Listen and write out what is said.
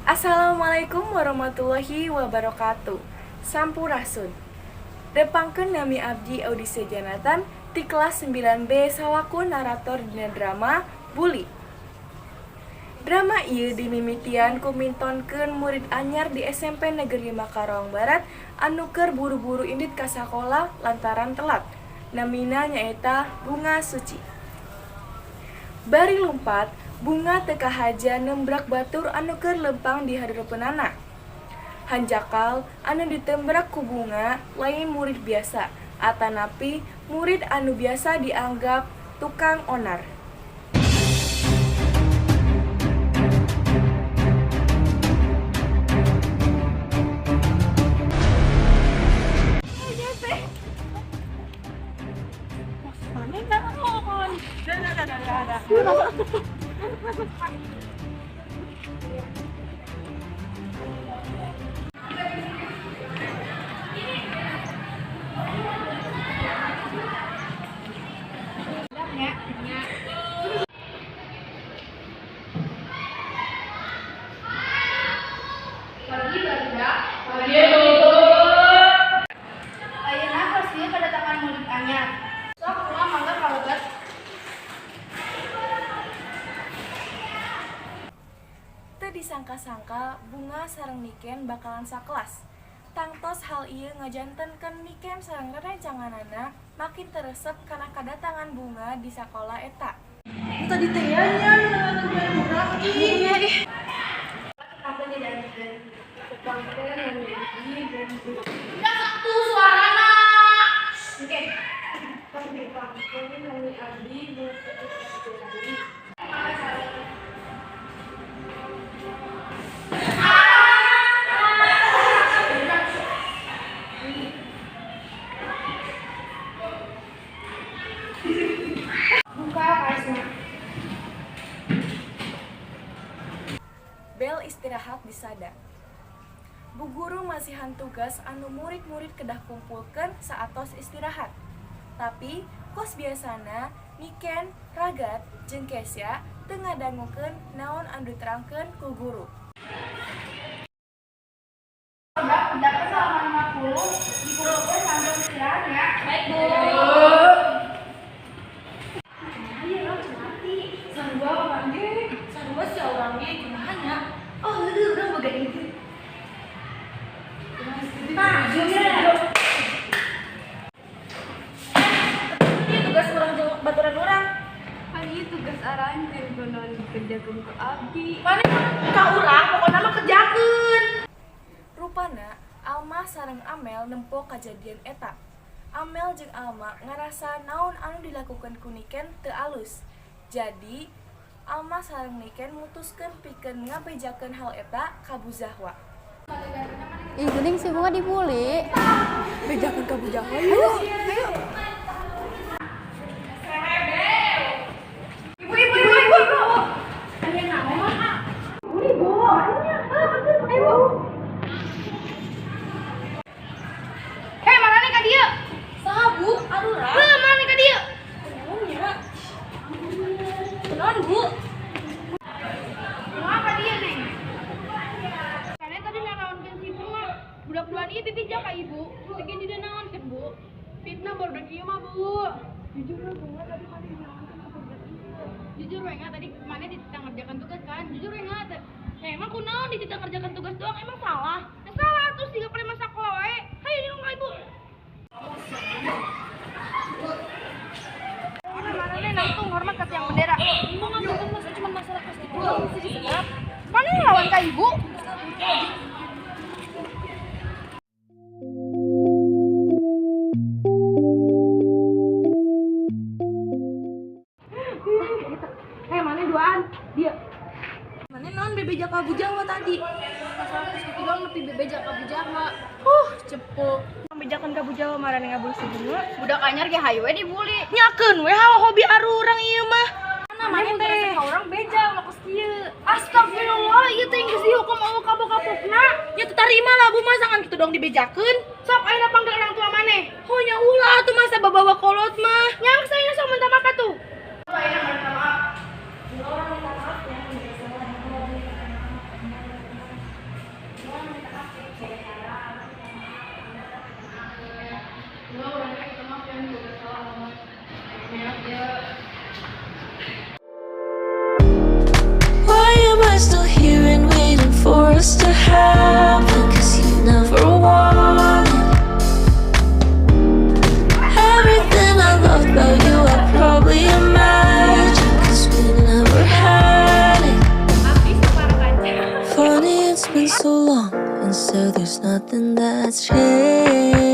Assalamualaikum warahmatullahi wabarakatuh. Sampurasun. Tepangkeun, nami abdi Audisya Janatan ti kelas 9B salaku narator dina drama Bully. Drama ieu dimimitian ku mintonkeun murid anyar di SMP Negeri 5 Karawang Barat anu keur buru-buru indit ka sakola lantaran telat. Namina nyaeta Bunga Suci. Bari lumpat, Bunga teu kahaja nembrak batur anu keur leumpang di hareupeunana. Hanjakal anu ditembrak ku Bunga lain murid biasa, atanapi murid anu biasa dianggap tukang onar. Pagi, barudak. Ayeuna kelas ieu kedatangan murid anyar. Sok, kumaha, mangga kalebet. Teu disangka-sangka Bunga sareng Niken bakalan sakelas. Tangtos hal ieu ngajantenkeun Niken sareng rerencanganana makin teu resep kana kadatangan Bunga di sakola eta. Tadi teh nya urang, ih. Udah satu suarana. Oke. Nami abdi. Buka LKS-nya. Bel istirahat disada. Bu guru masihan tugas anu murid-murid kedah kumpulkeun saatos istirahat. Tapi kos biasana, Niken, Ragat, jeung Kesya teu ngadangukeun naon anu diterangkeun ku guru. Udah, dapat halaman 50 dikumpulkan sambil istirahat ya. Baik, Bu. Iya, urang mati. Sarua urang ge, sarua si urang ge, kumaha nya? Oh, heueuh, urang boga ide. Nah, yuk. Ini tugas urang jeung baturan urang. Kan ieu tugas aranjeun, kunaon dikerjakeun ku abdi? Mana ka urang, pokokna mah kerjakeun. Rupana Alma sareng Amel nempo kajadian eta. Amel jeung Alma ngarasa naon anu dilakukeun ku Niken teu alus. Jadi Alma sareng Niken mutuskeun pikeun ngabejakeun hal eta ka Bu Zahwa. Ih, geuning si Bunga dibully. Bejakeun ka Bu Zahwa yuk. Ibu, ibu, ibu, ibu, ibu. Aya naon? Ibu. Ibu. Hei, mana ka dieu? Saha, Bu? Arurang. Heuh, mana ka dieu? Kunaon nya? Kunaon, Bu? Kumaha ka dieu, Neng? Kalian tadi nganaonkeun si Bunga. Budak duaan ieu bibija ka ibu. Teu dina naon kan, Bu? Fitnah barudak ieu mah, Bu. Jujur we, Bunga, tadi mana dinaonkeun ka budak ieu? Jujur we, tadi mana dititah ngerjakan tugas kan? Jujur we nggak? Ya, emang kunaon dititah ngerjakan tugas doang, emang salah? Ya salah, terus tiga preman sekolah wae. Hayu di ka ibu. Mana nih nangtung hormat ke tiang bendera. Emang ngapunten, masa cuma masalah kos gitu doang bisa diserap? Mana ngelawan ka ibu? Eh, mana duaan? Dia. Mana naon bebeja ka Bu Jawa tadi? Masalah kos gitu doang lebih bebeja ka Bu Jawa. Cepu. Bejakeun ka Bu Jawa marane ngabully si Bunga. Budak anyar ge hayu we dibully. Nyakeun we hawa hobi arurang ieu mah. Mana mana teh? Orang beja ulah kos kieu. Astagfirullah, ieu teh geus dihukum Allah kapok-kapokna. Ya teu tarima lah, Bu, masa ngan kitu dong dibejakeun. Sok ayeuna panggil orang tua maneh. Oh nya ulah atuh, masa babawa kolot mah. Nyang saya sok minta maaf atuh. Ayeuna minta maaf. Orang minta maaf ya. There's nothing that's changed.